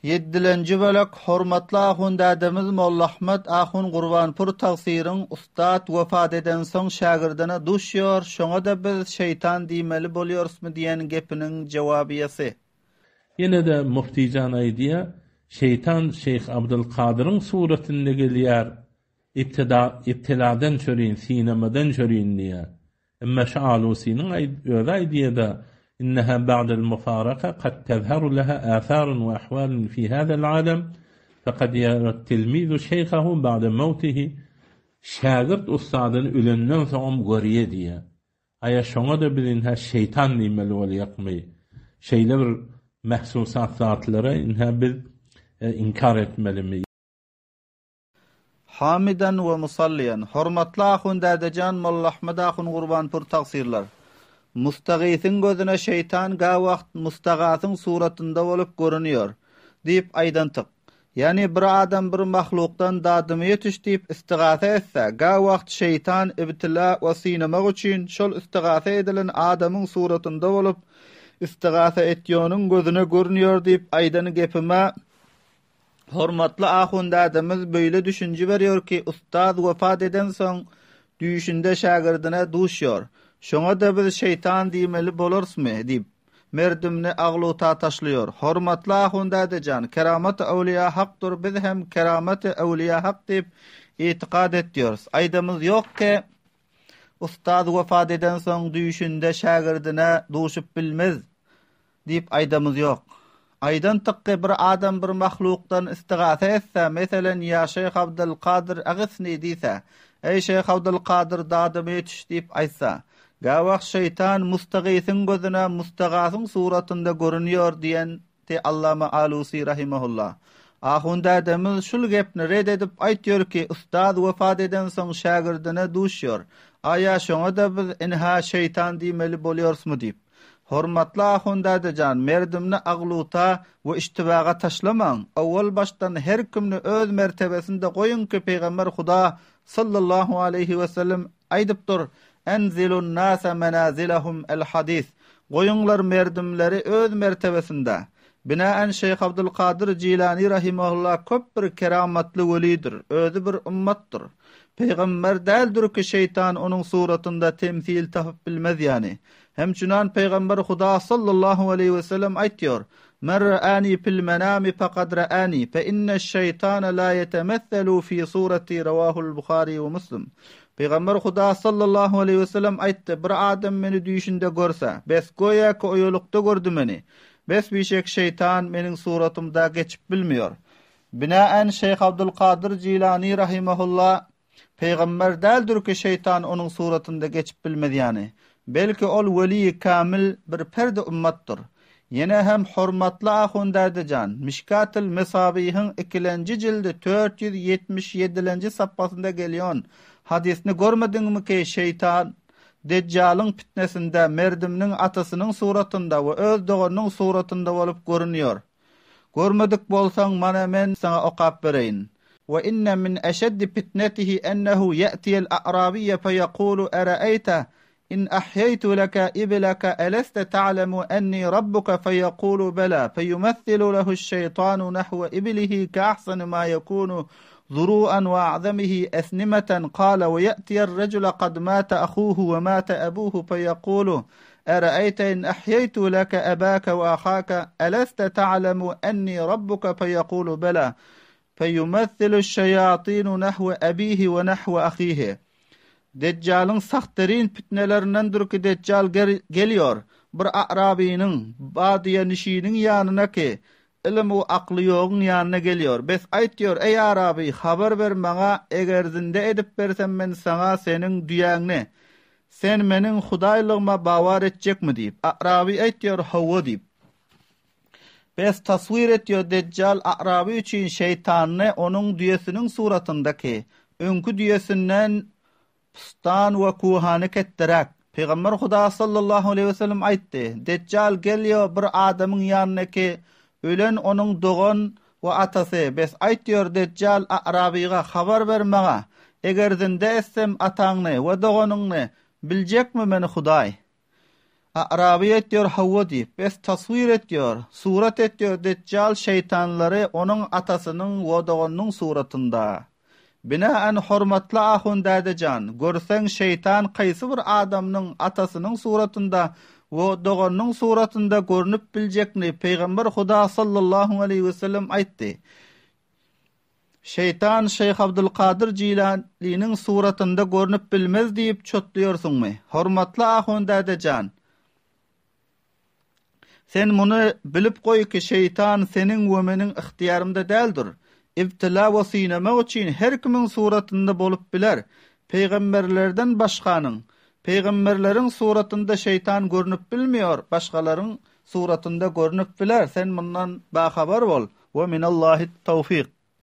Ýedilenji bölek Hormatly ahun dädemiz Molla Ahmet ahun Gurbanpur tagsyryň ussat wepat edensoň şägirdine duşýor, şoňa-da biz şeýtan diýmeli bolýarysmy diýen gepiniň jowabyýasy. Ýene-de Muftijan aýdýar, Şeýtan Şeýh Abdylkadyryň suratynda gelýär, ibtida, ibtiladan çörin, synamadan çörin diýýär. Emma şu Alusynyň özi aýdýar-da, Inneha ba'del mufaraka kad tezharu leha atharun we ahwalun fi hazal alem, fekad ýara tilmizu şeýhahu ba'de mewtihi, Şägirt ussadyny ölenden soňam görýär diýýär. Aýa şoňa-da biz ynha şeýtan diýmeli bolýakmy? Şeýle bir mahsusat zatlary ynha biz inkar etmelimi? Hamidan we musalliýan. Hormatly ahun dädejan Molla Ahmet ahun Gurbanpur tagsyrlar. Mustagysyň gözüne şeýtan gawagt mustagasyň suratynda bolup görünýär. Diýip aýdantyk. Ýagny bir adam bir mahlukdan dadymy ýetiş diýip istigasa etse, gawagt şeýtan ibtila we synamak üçin şol istigasa edilen adamyň suratynda bolup istigasa etýonyň gözüne görünýär diýip aýdan gepime Hormatly ahun dädemiz beýle düşünje berýär ki, ustaz wepat edensoň, düýşünde şägirdine duşýar. Şoňa-da biz şeýtan diýmeli bolarysmy? diýip, merdimni agluta taşlaýar. Hormatly ahun dädejan, keramat-y öwlüýä hakdyr, biz hem keramat-y öwlüýä hak diýip, itikat etýäris. Aýdamyz ýok ki, ustaz wepat edensoň düýşünde şägirdine duşup bilmez. Diýip aýdamyz ýok. Aýdan tykgy bir adam bir mahlukdan istigasa etse, meselen, Ýa Şeýh Abdylkadyr agisni diýse, Eý Şeýh Abdylkadyr dadyma ýetiş diýip aýtsa, gäwagt şeýtan mustagysyň gözüne mustagasyň suratynda görünýär diýen ti Allama Alusi rahimehullah. Ahun dädemiz şul gepni red edip aýtýar ki, ustaz wepat edensoň şägirdine duşýar. Aýa şoňa-da biz inha şeýtan diýmeli bolýarysmy diýip. Hormatly ahun dädejan, merdimni agluta we iştibaga taşlamaň. Owal başdan her kimni öz mertebesinde goýuň ki Pygamber Huda sallallahu aleýhi we sellem aýdypdyr, Enzilun nasa menazilahum el hadys. Goýuňlar merdimleri öz mertebesinde. Binaen Şeýh Abdulkadyr Jilani rahimahullah köp bir keramatly welidir, özi bir ymmatdyr. Pygamber däldir ki şeýtan onuň suratynda temsil tapyp bilmez ýany. Hemçünan Pygamber Huda sallallahu aleýhi we sellem aýtýar, Men ra'ani fil menami faqad ra'ani, fe inneş şeýtane la ýetemesselu fi surati rawahul Buhari we Muslim. Pygamber Huda sallallahu aleýhi we sellem aýtdy, bir adam meni düýşünde görse, bes göýäki oýalykda gördi meni. Bes bişek şeýtan meniň suratymda geçip bilmiýor. Binaen Şeýh Abdulkadyr Jilani rahimahulla Pygamber däldir ki şeýtan onuň suratynda geçip bilmez ýany. Belki ol weliýi kamil bir perdi ummatdyr. Ýene hem hormatly ahun dädejan, Mişkatyl Mesabihiň ikilenji jildi 477-lenji sapgasynda gelýon hadysny görmediňmi ki şeýtan Dejjalyň pitnesinde merdimniň atasynyň suratynda we öz doganynyň suratynda bolup görünýor. Görmedik bolsaň mana men saňa okap bereýin. Wa inne min eşeddi fitnetihi ennehu ýe'tiýel a'rabiyye feýekulu ere'eýte in ahýeýtu leke ibileke eleste ta'lemu enni rabbuke feýekulu bela feýumessilu lehu'ş-şeýtanu nahwe ibilihi ke'ahseni ma ýekunu zuru'an we a'zamihi esnimeten kale we ýe'tiýer-rejule kad mate ahuhu we mate abuhu feýekulu Eraeýte in ahýeýtu leke ebake we ahake, eleste ta'lemu enni rabbuke feýekulu bela, feýumessilu şeýatinu nahwe ebihi we nahwe ahihi. Dejjalyň sahtterin pitnelerindendir ki Dejjal gelýor, bir a'rabynyň, badyýa nişiniň ýanyna ki, ylym u akly ýogyň ýanyna gelýor. Bes aýtýor, eý araby, habar ber maňa, eger zinde edip bersem men saňa seniň düýäňni, Sen meniň Hudaýlygyma bawar etjekmi diýip. A'raby aýtýar, Hawa diýip. Bes taswir etýär Dejjal A'raby üçin şeýtanyny onuň düýesiniň suratyndaky, öňki düýesinden pustan we kuhany ketderäk. Pygamber Huda sallallahu aleýhi we sellem aýtdy, Dejjal gelýär bir adamyň ýanyna ki, ölen onuň dogan we atasy, bes aýtýar Dejjal A'rabyga, habar ber maňa, eger zinde etsem ataňny we doganyňny, biljekmi meni Hudaý? A'raby aýtýar hawa diýip, bes taswir etýär, surat etýär Deçjal şeýtanlary onuň atasynyň we doganynyň suratynda. Binaen hormatly ahun dädejan, görseň şeýtan kaýsy bir adamnyň atasynyň suratynda we doganynyň suratynda görnüp biljekni Pygamber Huda sallallahu aleýhi we sellem aýtdy. Şeýtan Şeýh Abdulkadyr Jilanynyň suratynda görnüp bilmez diýip çotlaýarsyňmy? Hormatly ahun däde jan! Sen muny bilip goý ki şeýtan seniň we meniň ygtyýarymda däldir. Ibtila we synamak üçin her kimiň suratynda bolup biler. Pygamberlerden başganyň. Pygamberleriň suratynda şeýtan görnüp bilmeýär, başgalaryň suratynda görnüp biler. Sen mundan bahabar bol. We minallahi tawfik.